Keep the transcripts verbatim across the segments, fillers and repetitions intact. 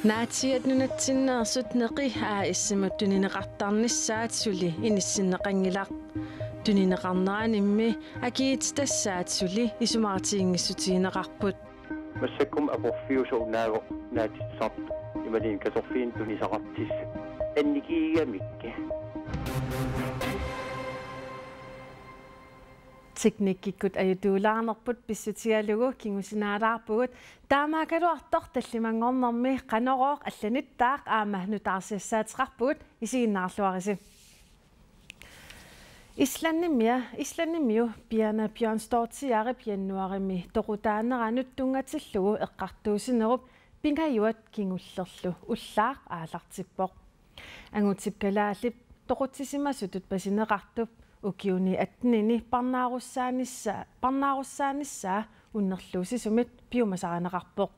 Naatsiiat nunatsinneersut Neqi A/S-imut tunineqartarnissaat suli inissinneqanngilaq. Tunineqarneranimmi akiitsitassaat suli isumaqatigiinngissutigineqarput. Massakkut aporfiusoq naagga naatitsisartoq imaluunniit katerfiusoq tunisaqartissaq annikiigamikkit. Teknikkikkut ajutuulaarnerput pissutigalugu kingusinaalaarpugut. Taamaakkaluartoq tallimanngornermi Qanorooq allanittaaq aamma nutaarsiassaateqarpugut, isiginnaarluarisi. Islandimia, Islandimiu Birna Bjornsdóttirip januaarimi toqutaaneranut tunngatillugu eqqartuussinerup pingajuat kingullerlu ullaaq aallartippoq. Angutip kalaallip toqutsisimasutut pasineqartup ukiuni attenini parnaarussaanissaa, parnaarussaanissaa unnerluussisumit piumasarineqarpoq.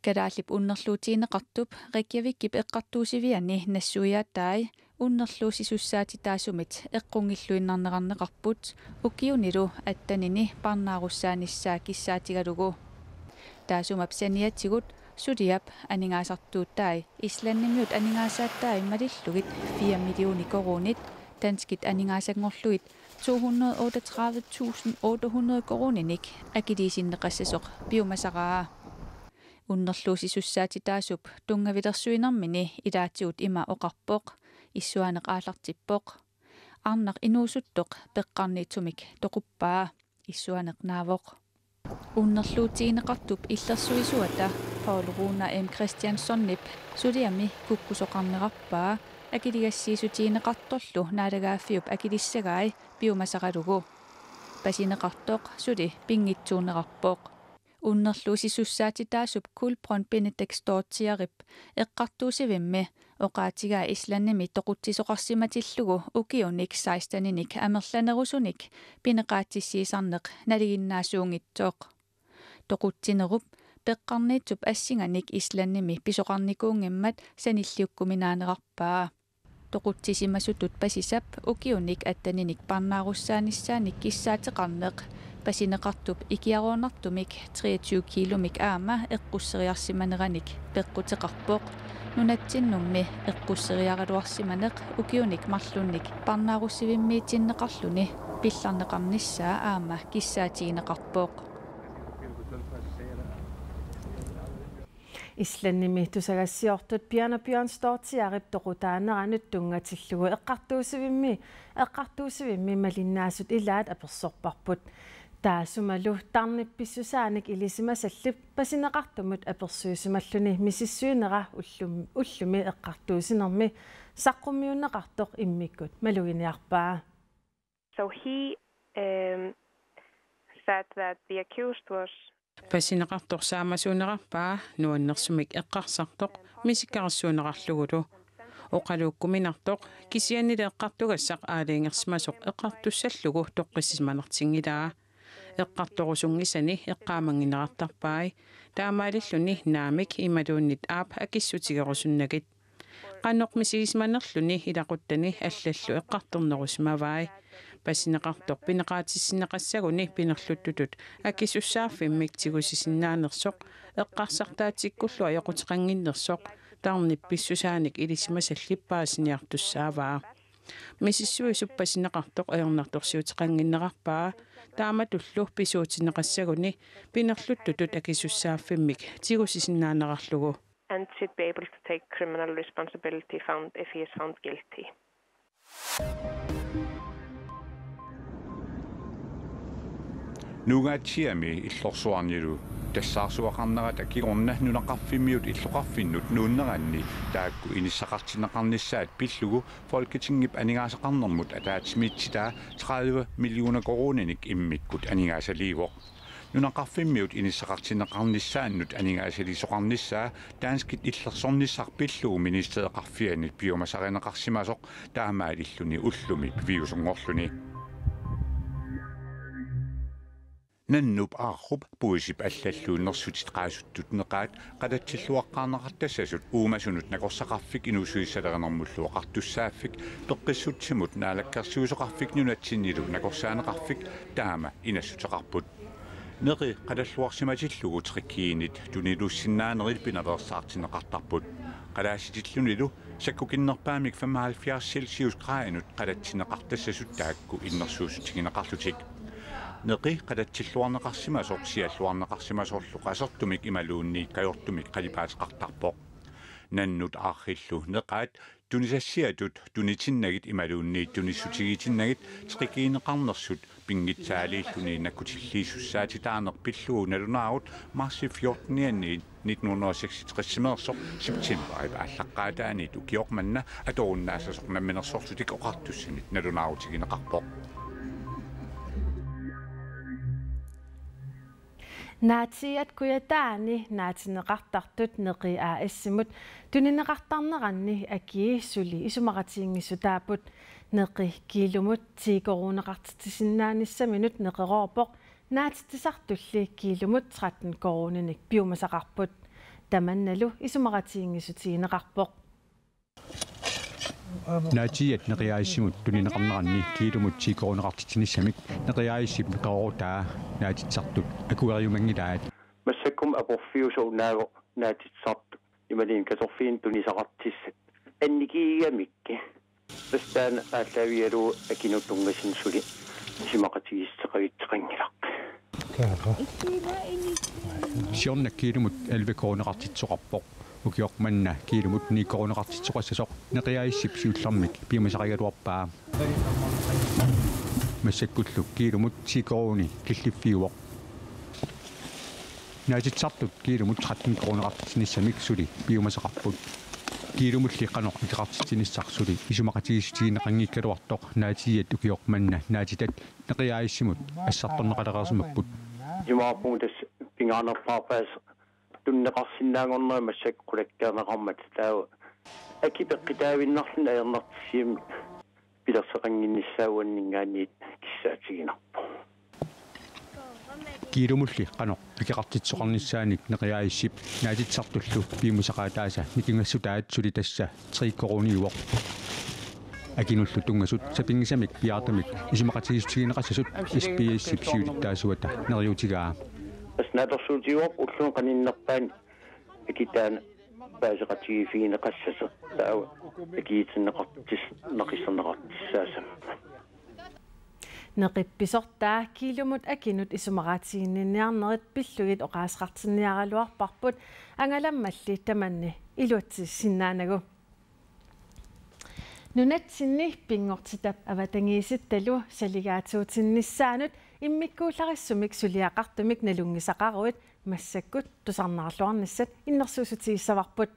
Kalaallip unnerluutigineqartup Reykjavikip eqqartuussiviani nassuiaatai unnerluussisussaatitaasumit eqqunngilluinnarnerarneqarput ukiunilu attenini parnaarussaanissaa kissaatigalugu. Taasumap saniatigut suliap aningaasartuutai Islandimiut aningaasaatai malillugit fire millioner koruunit, danskit aningaasanngorlugit to hundrede otteogtredive tusind otte hundrede koruuninik akiliisinneqassasoq piumasaraa. Unnerluussisussaatitaasup tunngavilersuinermini ilaatigut ima oqarpoq: Issuaaneq aallartippoq. Arnaq inuusuttoq peqqarniitsumik toquppaa, issuaaneq naavoq. Unnerluutigineqartup illersuisuata Paul Runa M. Christiansenip suliami kukkusoqarnerarpaa akiligassiissutigineqartorlu naalagaaffiup akilissagai piumasaralugu. Pasineqartoq suli pinngitsuunerarpoq. Unnerluussisussaatitaasup Kolbrún Benediktsdóttirip eqqartuussivimmi oqaatigaa Islandimi toqutsisoqarsimatillugu ukiunik seksteninik amerlanerusunik pineqaatsissiisarneq nalinginnaasuunngitsoq. Toqutsinerup peqqarniitsup assinganik Islandimi pisoqarnikuunngimmat sanilliukkuminaanerarpaa. Toqutsisimasutut pasisap ukiunik atteninik parnaarussaanissaanik kissaateqarneq pasineqartup ikiaroornartumik treogtyve kilomik aamma eqqusseriarsimaneranik peqquteqarpoq. Nunatsinnummi eqqusseriaraluarsimaneq ukiunik marlunnik parnaarussivimmiitinneqarluni pillarneqarnissaa aamma kissaatigineqarpoq. Islandimi tusagassiortut Birna Bjornsdóttirip toqutaaneranut tunngatillugu eqqartuussivimmi, eqqartuussivimmi malinnaasut ilaat apersorparput. Taassumalu tarnip pissusaanik ilisimasallip pasineqartumut apersuisimalluni misissuinera ullum-, ullumi eqqartuussinermi saqqummiunneqartoq immikkut maluginiarpaa. So he, um, said that the accused was Pasineqartoq saamasuunerarpaa nuannersumik eqqarsartoq misikkarissuunerarlugulu. Oqaluukkuminartoq kisiannili eqqartugassaq aalajangersimasoq eqqartussallugu toqqissisimanartinngilaa. Eqqartorusunngisani eqqaamannginnerartarpai. Taamaalilluni naamik imaluunniit aap akissutigerusunnagit. Qanoq misigisimanerluni ilaquttani allallu eqqartornerusimavai. Pasineqartoq pineqaatissinneqassaguni pinerluttutut akisussaaffimmik tigusisinnaanersoq eqqarsartaatsikkullu ajoquteqannginnersoq tarnip pissusaanik ilisimasallip paasiniartussaavaa. Misissuisup pasineqartoq ajornartorsiuteqannginnerarpaa taamatullu pisuutinneqassaguni pinerluttutut akisussaaffimmik tigusisinnaanerarlugu. And should be able to take criminal responsibility found if he is found guilty. Nuugaatsiami illorsuarnilu tassaarsuaqarnerata kingorna nunaqarfimmiut illoqarfinnut nuunneranni taakku inissaqartinneqarnissaat pillugu Folketingip aningaasaqarnermut ataatsimiittitaa tredive millioner koruuninik immikkut aningaasaliivoq. Nunaqarfimmiut inissaqartinneqarnissaannut aningaasaliisoqarnissaa danskit illersornissaq pillugu ministereqarfiani piumasarineqarsimasoq taamaalilluni ullumi piviusunngorluni. Nannup Aarrup puisip allalluunnersutit qaasuttut neqaat qatatsilluaqqaarneqartassasut uumasunut nakorsaqarfik inuussutissalerinermullu oqartussaaffik peqqissutsimut naalakkersuisoqarfik nunatsinnilu nakorsaaneqarfik taama inassuteqarput. Neqi qalalluarsimatillugu trikkiinit tunilussinnaanerit pinaveersaartinneqartarput. Qalaassitillunilu sakkukinnerpaamik femoghalvfjerds Celsius gradinut qalatsinneqartassasut taakku innersuussutigineqarlutik. Neqi qalatsilluarneqarsimasoq sialluarneqarsimasorlu qasertumik imaluunniit kajortumik qalipaateqartarpoq. Nannut arriillu neqaat tunisassiatut tunitinnagit imaluunniit tunissutigiitinnagit trikkiineqarnersut pinngitsaaliilluni nakkutilliissussaatitaaneq pillugu nalunaarut marsip fjortenianniit nitten hundrede og seksogtresimeersoq septemberip aallaqqaataaniit ukioq manna atorunnaassasoq Namminersorlutik Oqartussanit nalunaarutigineqarpoq. Naatiiat Kujataani naatinneqartartut Neqi A S-imut tunineqartarneranni akii suli isumaqatigiinngissutaapput. Neqi kiilumut ti koruuneqartitsisinnaanissaminut neqeroorpoq, naatitsisartulli kiilumut tretten koruuninik piumasaqarput. Tamannalu isumaqatigiinngissutigineqarpoq. Naatiiat Neqi A S-imut tunineqarneranni kiilumut ti koruuneqartitsinissamik Neqi A S-ip neqeroorutaa naatitsisartut akueriumanngilaat. Massakkut aporfiusoq unaavoq naatitsisartut imaluunniit katerfiunik tunisaqartissat annikigigamikku. Tassa taanna aallaavigalugu akinut tunngasunut suli isumaqatigiissuteqavissuteqanngilaq. Siorna kiilumut elleve koruuneqartitsisoqarpoq. Ukioq manna kiilumut ni koruuneqartitsisoqassasoq Neqi A S-ip siullermik piumasaqaraluarpaa. Massakkullu kiilumut ti koruuni killiffiuvoq. Naatitsisartut kiilumut tretten koruuneqartitsinissamik suli piumasaqarput. Kiilumulli qanoq akeqartitsinissaq suli isumaqatigiissutigineqanngikkaluartoq naatiiat ukioq manna naatitat Neqi A S-imut assartorneqalereersimapput. Isumaqarpunga tassa pingaarnerpaarpaasoq tunineqarsinnaanngornerat massakkut qulakkeerneqarmat, taava akit peqqitaavinnarluni ajornartissiami pilersoqannginnissaa uanngaanniit kissaatiginarpoq. Kiilumulli qanoq akeqartitsisoqarnissaanik Neqi A S-ip naatitsisartullu piumasaqaataasa nikingassutaat suli tassa tre koruuniuvoq. Akinullu tunngasut sapinngisamik piaartumik isumaqatigiissutigineqassasut S B S-ip siulittaasuata neriuutigaa. Tassa naatorsuutigaarput ulluni qaninnerpaani akit taanna paaseqatigiiffigineqassasoq, taava akiuutinneqartissinnaaqissaarnaqartussaassammata. Neqip pisortaa kiilumut akinut isumaqatiginninniarnerit pillugit oqaaseqartinniaraluarparput, angalammalli tamanna iluatsissinnaanagu. Nunatsinni pinngortitap avatangiisittalu saligaatuutinnissaanut immikkuullarissumik suliaqartumik nalunngisaqaruit massakkut tusarnaarluarnissat innersuussutigissavarput.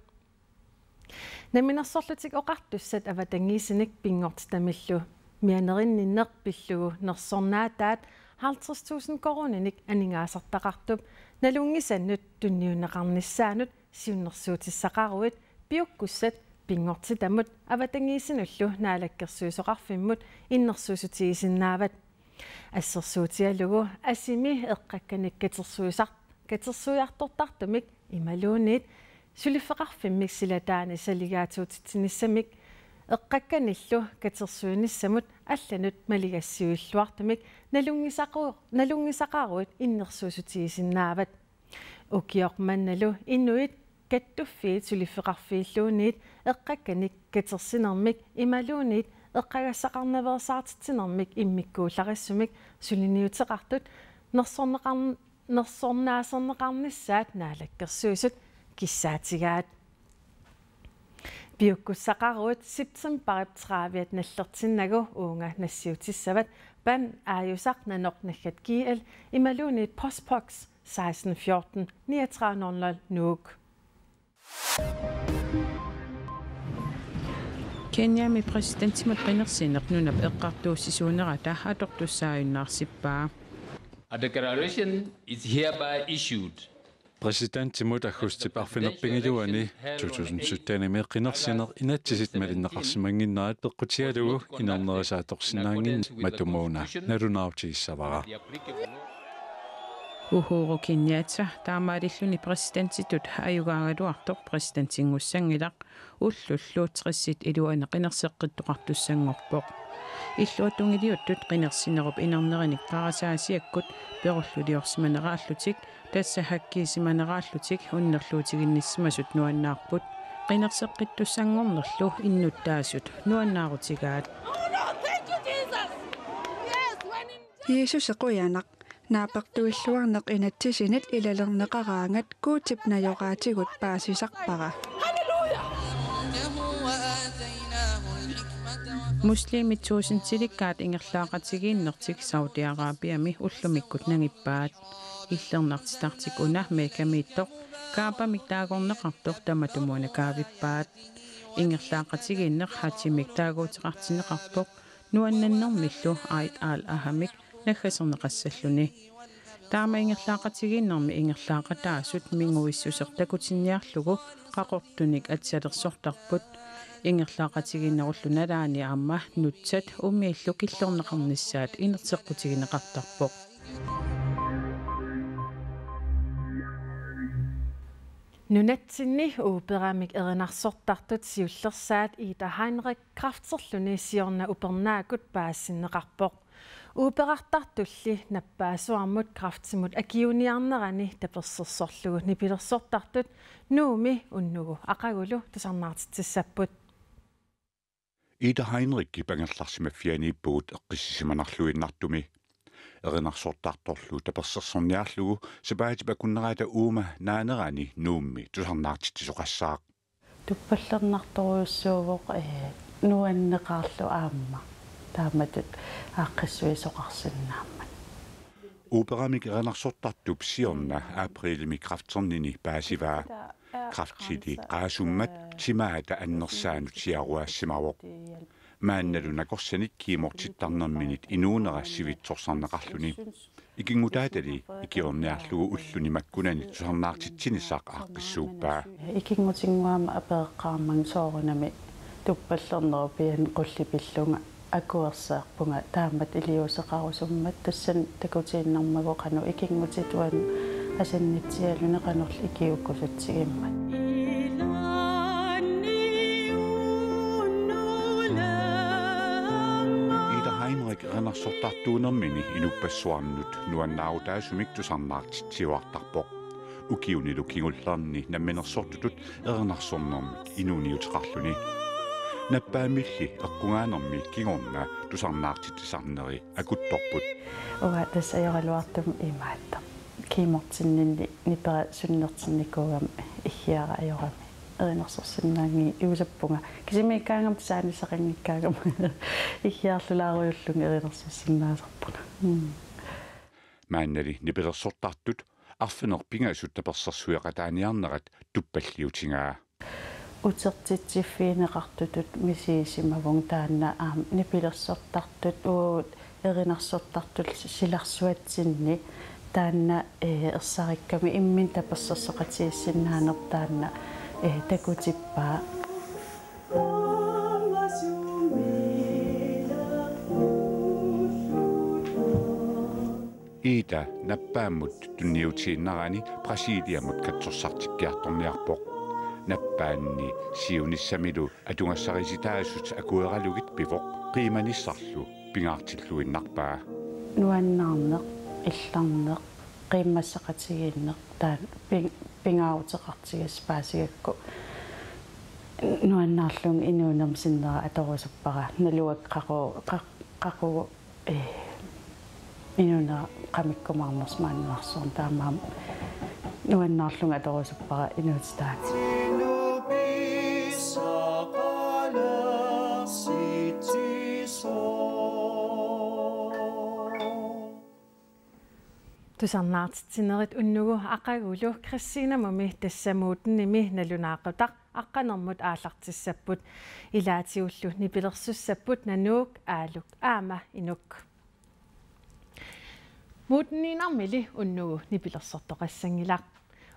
Namminersorlutik Oqartussat avatangiisinik pinngortitamillu mianerinninneq pillugu nersornaataat halvtreds tusind koruuninik aningaasartaqartup nalunngisannut tunniunneqarnissaanut siunnersuutissaqaruit piukkussat pinngortitamut avatangiisinullu naalakkersuisoqarfimmut innersuussutigisinnaavaat. Assersuutigalugu asimi eqqakkanik katersuisar-, katersuiartortartumik imaluunniit suliffeqarfimmik silataani saligaatuutitsinissamik eqqakkanillu katersuinissamut allanut maligassiuilluartumik nalunngisaqu-, nalunngisaqaruit innersuussutigisinnaavaat. Ukioq mannalu inuit kattuffiit suliffeqarfiilluunniit eqqakkanik katersinermik imaluunniit eqqagassaqarnaveersaartitsinermik immikkuullarissumik suliniuteqartut nersorneqarn-, nersornaaserneqarnissaat Naalakkersuisut kissaatigaat. Piukkussaqaruit septemberip trediviat nallertinnagu uunga nassiutissavat pan aajusaq nanoq naggat G L imaluunniit postboks seksten fjorten niogtredive nul nul Nuuk. Kenyami præsidentimut qinersineq nunap eqqartuussisuunerata atortussaajunnaarsippaa. A declaration is hereby issued. Præsidentimut aggustip arfineq-pingajuanni to tusind syttenimi qinersineq inatsisit malinneqarsimannginnerat peqqutigalugu inernerisa atorsinnaannginneq matumuuna nalunaarutigissavara. Uhuru Kenyatta taamaalilluni præsidentitut ajugaagaluartoq præsidentinngussanngilaq, ullullu tressit iluani qinerseqqittoqartussanngorpoq. Illuatungiliuttut qinersinerup inernerinik qarasaasiakkut perulluliorsimaneraallutik, tassa hackiisimaneraallutik unnerluutiginnissimasut nuannaarput. Qinerseqqittussanngornerlu innuttaasut nuannaarutigaat. Jiisusi qujanaq. Naapertuilluarneq inatsisinit ilalerneqaraangat Guutip najoraatigut paasisarpara. Muslimit tuusintilikkaat ingerlaaqatigiinnertik Saudi Arabiami ullumikkut nangippaat. Illernartitartik una Mekkamiittoq Kaabamik taagorneqartoq tamatumuuna kaavippaat. Ingerlaaqatigiinneq hajjimik taaguuteqartinneqarpoq nuannannermillu Eid al-Adhamik naggaserneqassalluni. Taama ingerlaaqatigiinnermi ingerlaaqataasut minguissuseq takutinniarlugu qaqortunik atisalersortarput. Ingerlaaqatigiinnerullu nalaani aamma nutsat umiillu killorneqarnissaat inerteqqutigineqartarpoq. Nunatsinni operamik erinarsortartut siullersaat Ida Heinrich kræfterluni siorna upernaakkut paasitinneqarpoq. Operartartulli nappaasuarmut kræftimut akiuiniarnerani tapersersorlugu nipilersortartut Nuummi unnugu aqagulu tusarnaartitsissapput. Ida Heinrichip angerlarsimaffianiippugut eqqissisimanarluinnartumi. Erinarsortartorlu tapersersorniarlugu sapaatip akunnerata uuma naanerani Nuummi tusarnaartitsisoqassaaq. Tuppallernartorujussuuvoq, ee, nuanneqaarlu aamma taamatut aaqqissuisoqarsinnaammat. Operamik erinarsortartup siorna aprilimi kræfternini paasivaa. Kræftili qaasummat timaata annersaanut siaruaassimavoq. Maannalu nakorsanik kemotittarnerminit inuunera sivitsorsarneqarluni. Ikinngutaatali ikiorniarlugu ulluni makkunani tusarnaartitsinissaq aaqqissuuppaa. Ikinngutinnguamik apereqqaarmat soorunami tuppallernerup pian qullipillunga akuersaarpunga taamatut iliuuseqarusummat, tassani takutiinnarmagu qanoq ikinngutit uannut asannitsigaluni qanorlu ikiuukkusutsigimmat. Ida Heinrich erinarsortartuunermini inuppassuarnut nuannaarutaasumik tusarnaartitsiuartarpoq. Ukiunilu kingullerni namminersortutut erinarsornermik inuuniuteqarluni. Nappaammilli eqqugaanermi kingorna tusarnaartitsisarneri akuttorput. Uanga tassa ajoraluartumik imaattoq. Kemortinninni nipera sunnertinnikuugami iggiara ajorami erinarsorsinnaanngiusappunga. Kisimiikkaangama tasaanissaqanngikkaangama iggiarlulaarujullunga erinarsorsinnaasarpunga. Mm. Maannali nipilersortartut arfineq-pingasut tapersersueqataaniarnerat tuppalliutigaa. Utertitsiffigineqartutut misigisimavunga taanna aamma nipilersortartut uagut erinarsortartut silarsuatsinni taanna, ee, ersarikkami imminut tapersersoqatigiissinnaaneq taanna, ee, takutippaa. Ida nappaammut tunniutiinnarani Brasiliamut katsorsartikkiartorniarpoq. Nappaanni siunissamilu atugassarisitaasut akueralugit pivoq qiimanissarlu pingaartilluinnarpaa. Nuannaarneq, illarneq, qiimmassaqatigiinneq taanna ping-, pingaaruteqartigisoq paasigakku nuannaarlunga inuunerma sinnera atorusuppara, naluara qaqugu, qaq-, qaqugu, ee, inuunera qamikkumaarnersoq maani nunarsuarmi, taamaammat nuannaarlunga atorusuppara inuutitaaneq. Tusarnaartitsinerit unnugu aqagulu Christinemumi tassa Muutnimi nalunaaqutaq aqqanermut aallartissapput. Ilaatigullu nipilersussapput Nanuuk, Aaluk aamma Inuk. Muutniinnarmili unnugu nipilersortoqassanngilaq.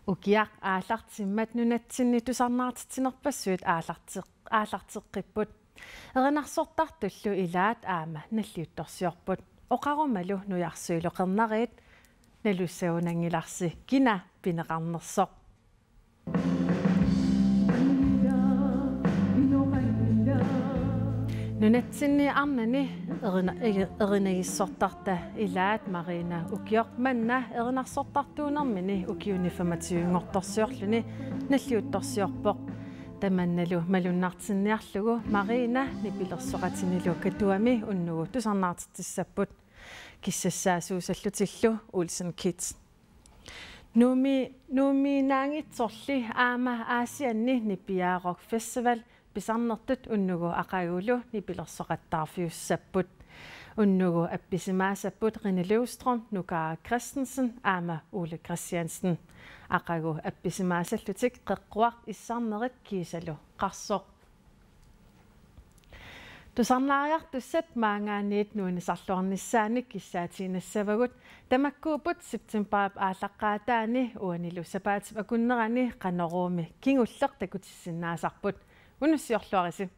Ukiaq aallartimmat nunatsinni tusarnaartitsinerpassuit aallarteq-, aallarteqqipput. Erinarsortartullu ilaat aamma nalliuttorsiorput. Oqarumalu nujarsuilu qernarit nalussagunanngilarsi kina pineqarnersoq. Nunatsinni arnani erina-, eri-, erinagissortarta ilaat Marina ukioq manna erinarsortartuunermini ukiuni femogtyve-nngortorsiorluni nalliuttorsiorpoq. Tamannalu malunnartinniarlugu Marina nipilersoqatinilu Katuami unnugu tusarnaartitsissapput. Kissassaasuusallutillu Olsen Kids. Nuummi-, Nuummiinnaanngitsorli aamma Aasianni nipiaa Rock Festival pisarnertut unnugu aqagulu nipilersoqattaarfiussapput. Unnugu appisimaasapput Rene Løvstrøm, Nuka Christensen aamma Ole Christiansen. Aqagu appisimaasallutik Qeqquaq, Issarnerit kiisalu Qarsoq. Tusarnaariartussat maanngaanniit nuannisarluarnissaannik kissaatiinnassavagut. Tamakkuupput septembarip aallaqqaataani uanilu sapaatip akunnerani Qanoruumi kingulleq takutissinnaasarput. Unnussiorluarisi.